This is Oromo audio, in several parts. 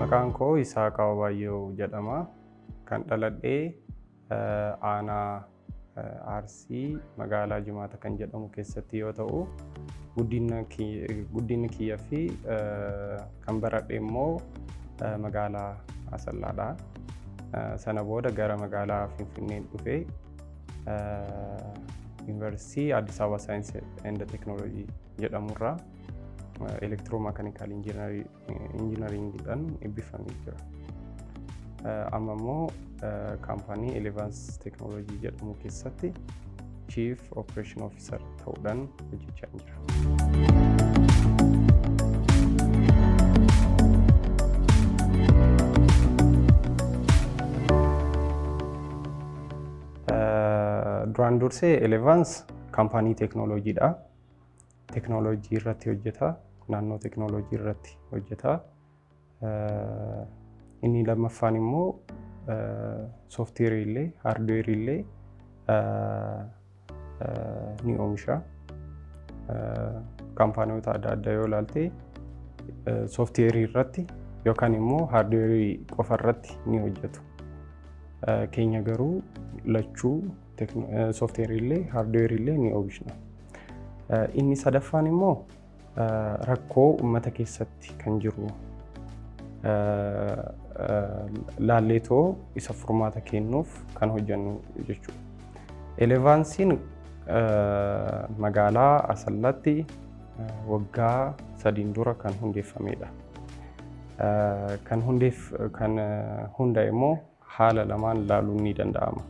Maqaan koo Isaaq Ababaayyew jedhama. Kan dhaladhee aanaa Arsii magaalaa Jimaata kan jedhamu keessatti yoo ta'u, guddinni kiyya fi kan baradhe immoo magaalaa Asallaadha. Sana booda gara magaalaa Finfinnee dhufee Yuunivarsiitii Addis Ababa Science and Technology jedhamurraa electromechanical engineeringiidhaan eebbifamee jira. Amma immoo kaampaanii Elevance Technology jedhamu keessatti Chief Operation Officer ta'uudhaan hojjechaa jira. Duraan dursee Elevance kaampaanii teeknooloojiidha. Teeknooloojii irratti hojjeta. Naannoo teeknooloojii irratti hojjeta. Inni lammaffaan immoo sooftiweerii illee haardweerii illee ni oomisha. Kaampaaniiwwan adda addaa yoo ilaalte sooftiweerii irratti yookaan immoo haardweerii qofa irratti ni hojjetu. Keenya garuu lachuu, sooftiweerii illee haardweerii illee ni oomishna. Inni sadaffaan immoo rakkoo uummata keessatti kan jiru laalleetoo isa furmaata kennuuf kan hojjennu jechuudha. Elevaansiin magaalaa Asallaatti waggaa 3n dura kan hundeeffamedha. Kan hundeef kan hundaa'e immoo haala lamaan ilaaluun ni danda'ama.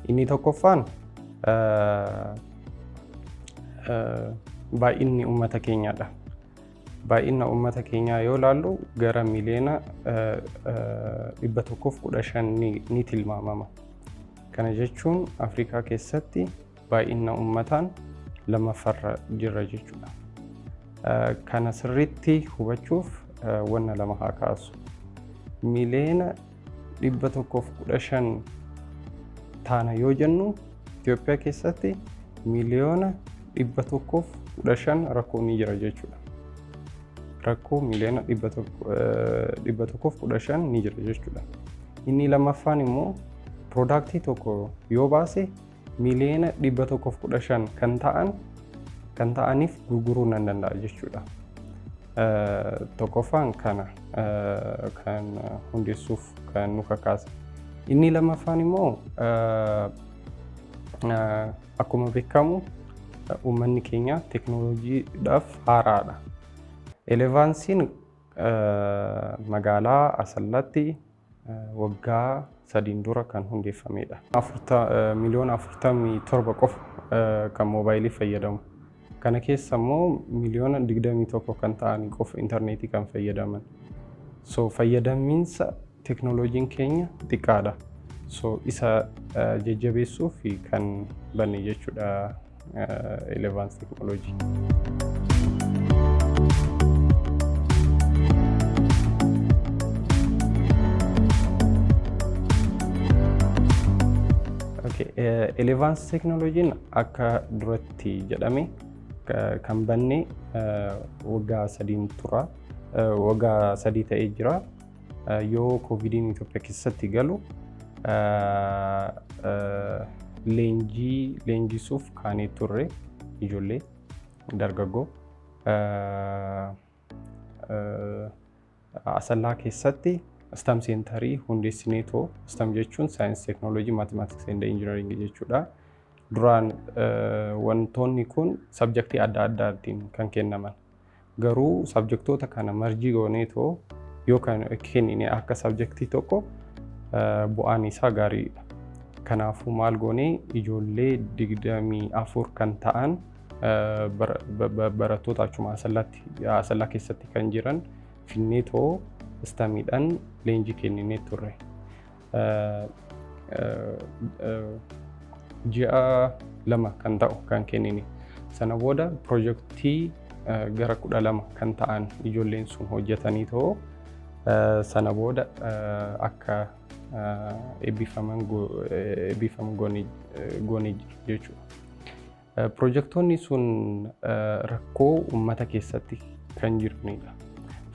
Inni tokkoffaan baay'inni uummata keenyaadha. Baay'ina uummata keenyaa yoo ilaallu gara miliyoona 115 ni tilmaamama. Kana jechuun Afrikaa keessatti baay'ina uummataan lammaffaarra jirra jechuudha. Kana sirriitti hubachuuf wanna lama haa kaasu. Miliyoona 115 taana yoo jennu, Itoophiyaa keessatti miliyoona 115 rakkoo ni jira jechuudha. Rakkoo miliyoona 115 ni jira jechuudha. Inni lammaffaan immoo productii tokko yoo baase miliyoona 115 kan ta'aniif gurguruu nan danda'a jechuudha. Tokkoffaan kana kan hundeessuuf kan nu kakaase. Inni lammaffaan immoo akkuma beekamu uummanni keenya teeknooloojiidhaaf haaraadha. Elevaansiin magaalaa Asallaatti waggaa 3n dura kan hundeeffamedha. Miliyoona 47 qofa kan moobaayilii fayyadamu. Kana keessa immoo miliyoona 21 kan ta'an qofa intarneetii kan fayyadaman. So fayyadamiinsa teeknooloojiin keenya xiqqaadha. So isa jajjabeessuuf kan banne jechuudha Elevance Technology. Elevance Technology'n akka duratti jedhame kan banne waggaa 3n tura. Waggaa 3 ta'ee jira. Yoo koovidiin Itoophiyaa keessatti galu leenjii leenjisuuf kaanee turre, ijoollee dargaggoo. Asallaa keessatti STEM centerii hundeessinee too, STEM jechuun saayinsii, teeknooloojii, mathematics and engineering jechuudha. Duraan wantoonni kun subjectii adda addaatiin kan kennaman. Garuu subjectoota kana merge goonee too yoo kan kennine akka subjectii tokko bu'aan isaa gaariidha. Kanaafuu maal goonee, ijoollee 24 kan ta'an, barattoota achuma Asallaa keessatti kan jiran finnee too STEMiidhaan leenjii kenninee turre. Ji'a 2 kan ta'u kan kennine. Sana booda piroojeektii gara 12 kan ta'an ijoolleen sun hojjetanii too sana booda akka eebbifaman goonee jechuudha. Piroojeektoonni sun rakkoo uummata keessatti kan jiranidha.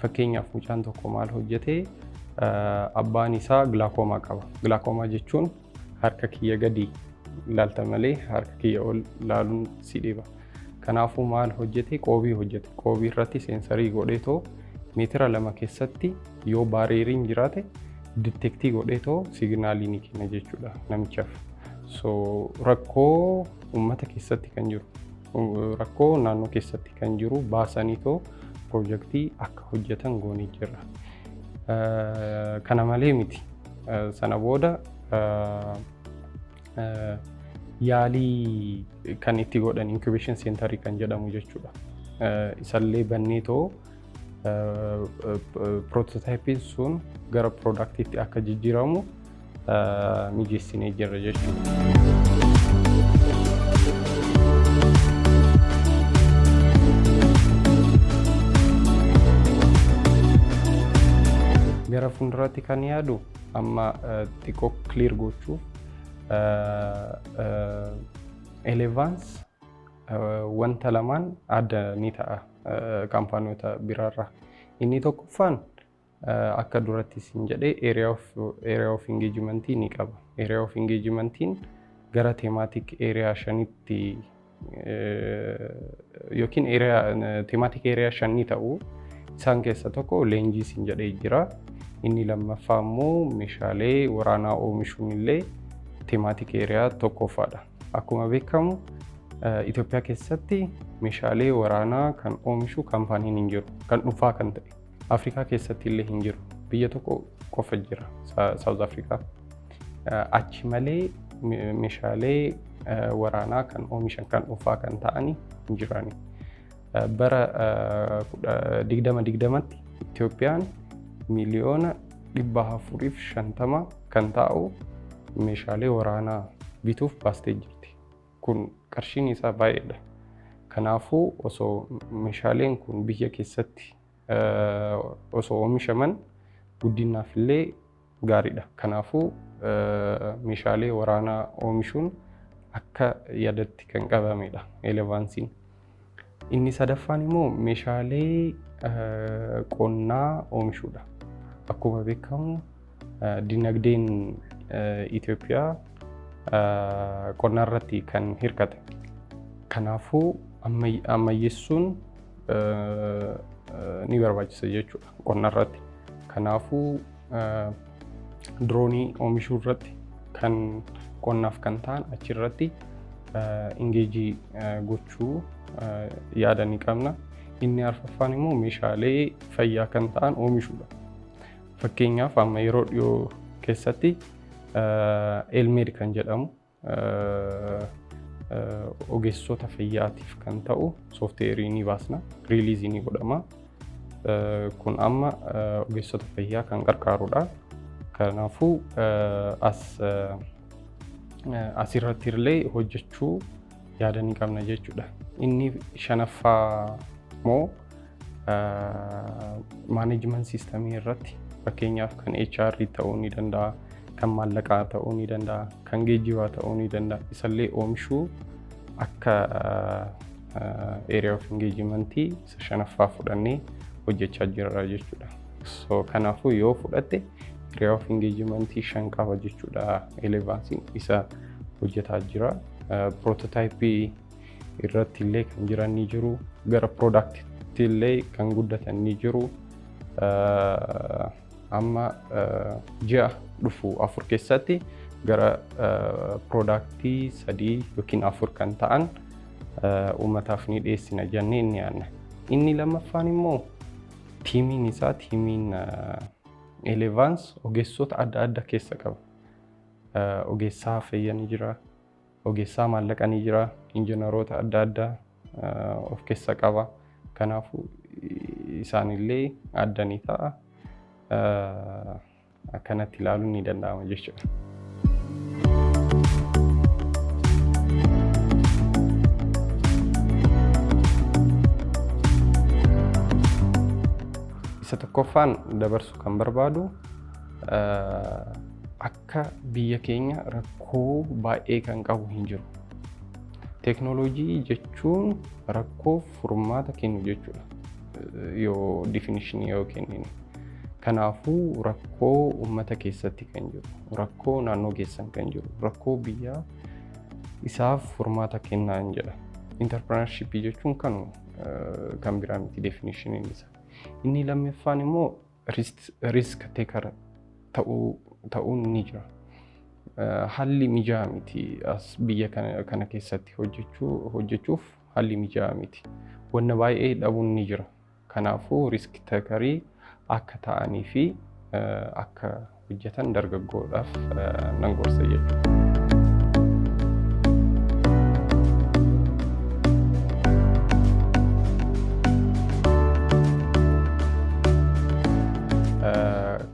Fakkeenyaaf, mucaan tokko maal hojjetee, Abbaan isaa glaucoma qaba. Glaucoma jechuun harka kiyya gadi ilaalta malee harka kiyya ol ilaaluun si dhiba. Kanaafuu maal hojjete? Qoobii hojjete. Qoobii irratti sensorii godheetoo meetira 2 keessatti yoo barrieriin jiraate detect godheetoo signalii ni kenna jechuudha namichaaf. So rakkoo uummata keessatti kan jiru, rakkoo naannoo keessatti kan jiru baasaniitoo piroojeektii akka hojjetan goonee jirra. Kana malee miti. Sana booda yaalii kan itti godhan incubation centerii kan jedhamu jechuudha. Isallee banneetoo prototypeiin sun gara productiitti akka jijjiiramu mijeessinee jirra jechuudha. Gara fuulduraatti kan yaadu amma xiqqoo clear gochuuf, Elevance wanta lamaan adda ni ta'a kaampaanota biraarraa. Inni tokkoffaan akka duratti siin jedhee area of engagementii ni qaba. Area of engagementiin gara thematic area shanitti yookiin thematic area shan ni ta'u. Isaan keessa tokko leenjii siin jedhee jira. Inni lammaffaa immoo meeshaalee waraanaa oomishuun illee thematic area tokkoffaadha. Akkuma beekamu Itoophiyaa keessatti meeshaalee waraanaa kan oomishu kaampaaniin hin jiru. Kan dhuunfaa kan ta'e. Afrikaa keessatti illee hin jiru. Biyya tokko qofa jira, South Africa. Achi malee meeshaalee waraanaa kan oomishan kan dhuunfaa kan ta'ani hin jirani. Bara 2020tti Itoophiyaan 450,000,000 kan ta'u meeshaalee waraanaa bituuf baastee jirti. Kun qarshiin isaa baay'eedha. Kanaafuu osoo meeshaaleen kun biyya keessatti osoo oomishaman guddinaaf illee gaariidha. Kanaafuu meeshaalee waraanaa oomishuun akka yaadatti kan qabamedha Elevanceiin. Inni sadaffaan immoo meeshaalee qonnaa oomishuudha. Akkuma beekamu dinagdeen Itoophiyaa qonnaa irratti kan hirkate. Kanaafuu ammayyeessuun ni barbaachisa jechuudha qonna irratti. Kanaafuu diroonii oomishuu irratti kan qonnaaf kan ta'an achirratti engage gochuu yaada ni qabna. Inni arfaffaan immoo meeshaalee fayyaa kan ta'an oomishuudha. Fakkeenyaaf amma yeroo dhiyoo keessatti Elmed kan jedhamu ogeessota fayyaatiif kan ta'u softwareii ni baasna, release ni godhama. Kun amma ogeessota fayyaa kan gargaarudha. Kanaafuu asirratti illee hojjechuu yaada ni qabna jechuudha. Inni shanaffaa immoo management systemii irratti, fakkeenyaaf kan HR ta'uu ni danda'a, kan maallaqaa ta'uu ni danda'a, kan geejjibaa ta'uu ni danda'a. Isallee oomishuu akka area of engagementii isa shanaffaa fudhannee hojjechaa jirra jechuudha. So kanaafuu yoo fudhatte area of engagementii shan qaba jechuudha. Elevanceiin isa hojjetaa jira. Prototypeii irratti illee kan jiran ni jiru. Gara productiitti illee kan guddatan ni jiru. Amma ji'a dhufu 4 keessatti gara productii sadii yookiin afur kan ta'an uummataaf ni dhiyeessina jennee ni yaadna. Inni lammaffaan immoo teamiin isaa, teamiin Elevance ogeessota adda addaa keessa qaba. Ogeessaa fayyaa ni jira, ogeessaa maallaqaa ni jira, injiinaroota adda addaa of keessa qaba. Kanaafuu isaanillee adda ni ta'a. Akkanatti ilaaluun ni danda'ama jechuudha. Isa tokkoffaan dabarsuu kan barbaadu, akka biyya keenya rakkoo baay'ee kan qabu hin jiru. Teeknooloojii jechuun rakkoo furmaata kennu jechuudha. Yoo definitionii yoo kennine. Kanaafuu rakkoo Kanaafuu rakkoo uummata keessatti kan jiru, rakkoo naannoo keessan kan jiru, rakkoo biyyaa isaaf furmaata kennaa jedha. Entrepreneurship jechuun kanuma, kan biraa miti definitioniin isaa. Inni lammaffaan immoo risk taker ta'uun ni jira. Haalli mijaa'aa miti, as biyya kana keessatti hojjechuuf haalli mijaa'aa miti. Wanna baay'ee dhabuun ni jira. Kanaafuu risk takerii akka ta'anii fi akka hojjetan dargaggoodhaaf nan gorsa jechuudha.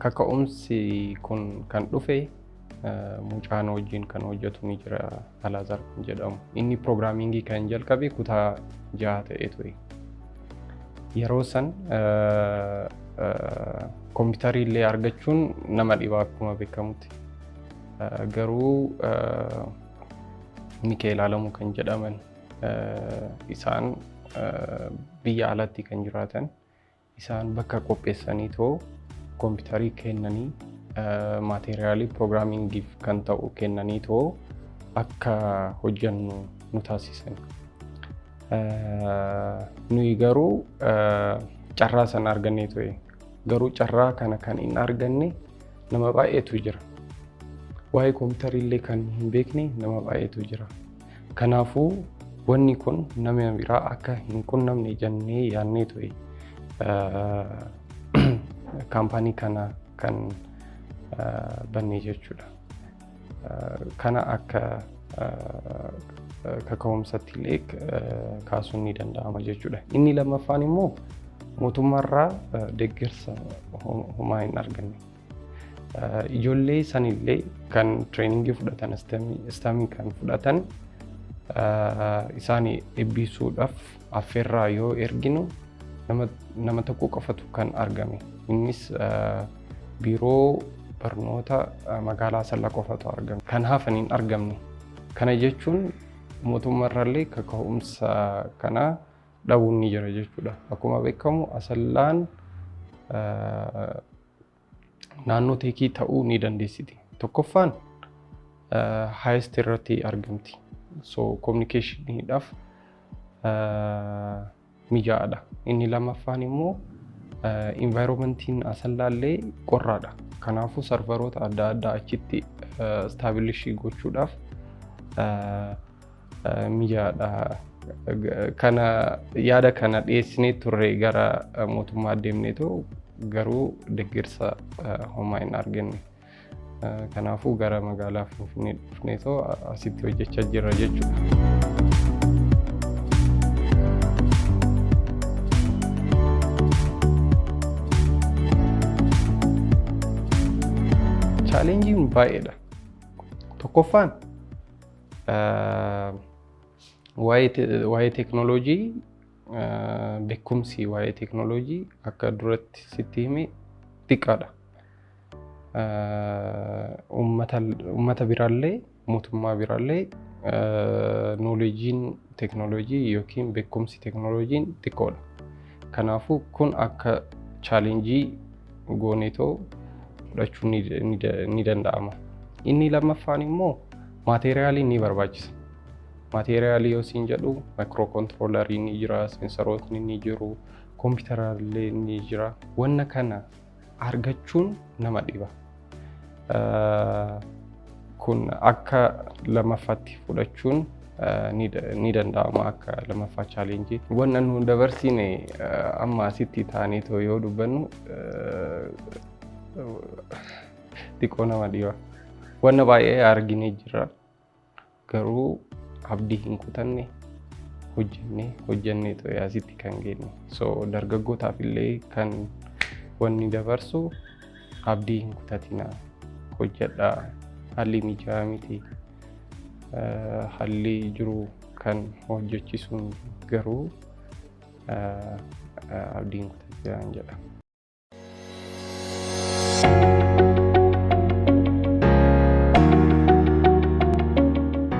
Kaka'umsi kun kan dhufe mucaan wajjin kan hojjetu ni jira, Alaazar kan jedhamu. Inni programmingii kan jalqabe kutaa 6 ta'ee ture. Yeroo san kompiitarii illee argachuun nama dhiba akkuma beekamutti. Garuu Mikaa'el Alamuu kan jedhaman, isaan biyya alaatti kan jiraatan, isaan bakka qopheessanii too kompiitarii kennanii, maateeriyaalii programmingiif kan ta'u kennanii too akka hojjennu nu taasisan. Nuyi garuu carraa sana argannee ture. Garuu carraa kana kan hin arganne nama baay'eetu jira. Waa'ee kompiitarii illee kan hin beekne nama baay'eetu jira. Kanaafuu wanni kun nama biraa akka hin qunnamne jennee yaadnee ture kaampaanii kana kan banne jechuudha. Kana akka kaka'umsatti illee kaasuun ni danda'ama jechuudha. Inni lammaffaan immoo mootummaarraa deeggarsa homaa hin arganne. Ijoollee sanillee kan trainingii fudhatan, STEMii kan fudhatan, isaan eebbisuudhaaf affeerraa yoo erginu nama tokko qofatu kan argame. Innis biiroo barnoota magaalaa Asallaa qofatu argame. Kan hafan hin argamne. Kana jechuun mootummaarraallee kaka'umsa kana dhabuun ni jira jechuudha. Akkuma beekamu Asallaan naannoo techii ta'uu ni dandeessiti. Tokkoffaan highest irratti argamti. So communicationiidhaaf mijaa'aadha. Inni lammaffaan immoo environmentiin Asallaallee qorraadha. Kanaafuu serveroota adda addaa achitti establishii gochuudhaaf mijaa'aadha. Kana yaada kana dhiyeessinee turre, gara mootummaa deemneetu garuu deeggarsa homaa hin arganne. Kanaafuu gara magaalaa Finfinnee dhufneetoo asitti hojjechaa jirra jechuudha. Challengeiin baay'eedha. Tokkoffaan waa'ee teekinooloojii, beekumsi waa'ee teekinooloojii akka duratti sitti hime xiqqaadha. Uummata biraallee mootummaa biraallee knowledgeiin teekinooloojii yookiin beekumsi teekinooloojiin xiqqoodha. Kanaafuu kun akka challengeii gooneetoo fudhachuun ni danda'ama. Inni lammaffaan immoo maateeriyaalii ni barbaachisa. Maateeriyaalii yoo siin jedhu microcontrollerii ni jira, sensorootni ni jiru, kompiitaraallee ni jira. Wanna kana argachuun nama dhiba. Kun akka lammaffaatti fudhachuun ni danda'ama akka lammaffaa challengeii. Wanna nu dabarsine amma asitti taa'anii yoo dubbannu xiqqoo nama dhiba. Wanna baay'ee arginee jira. Garuu abdii hin kutanne, hojjennee hojjennee ta'e asitti kan geenye. So dargaggootaaf illee kan wanni dabarsu abdii hin kutatinaa, hojjedhaa, haalli mijaa'aa miti. Haalli jiru kan hojjechisuun garuu abdii hin kutatinaa jedha.